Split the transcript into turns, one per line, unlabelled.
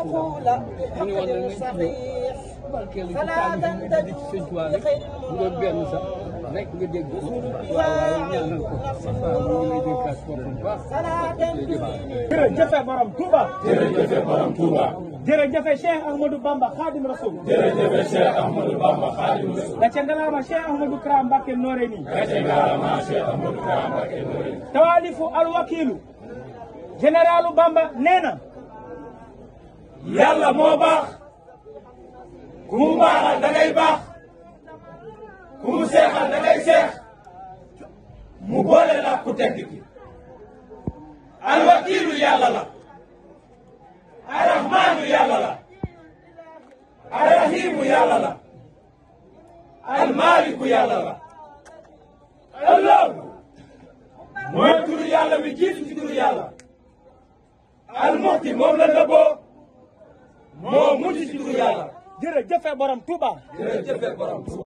المعقول بحجر صحيح صلاة تدوم بخير
rek nga dégg waaw ñaanal ko waaw ñu lay dénkaat boppam baax
jërëjëf borom Touba
jërëjëf borom Touba
jërëjëf Cheikh Ahmadou Bamba Khadim Rasoul
jërëjëf Cheikh Ahmadou Bamba Khadim Rasoul
da ca ngalaama Cheikh Ahmadou Kara Mbacké Noreyni
da ca ngalaama Cheikh Ahmadou Kara Mbacké Noreyni
tawalifu alwakilu généralu Bamba nee na
yàlla moo baax ku mu baaxal da ngay baax ku mu seexal da ngay seex mu boole la ku tedd ki alwakiilu yàlla la arrahmaanu yàlla la arrahiimu yàlla la almaaliku yàlla la allahu mooy turu yàlla mi jiitu ci turu yàlla almuxti moom la nëbboo moo mujj ci turu yàlla
jërëjëf borom Touba
jërëjëf borom Touba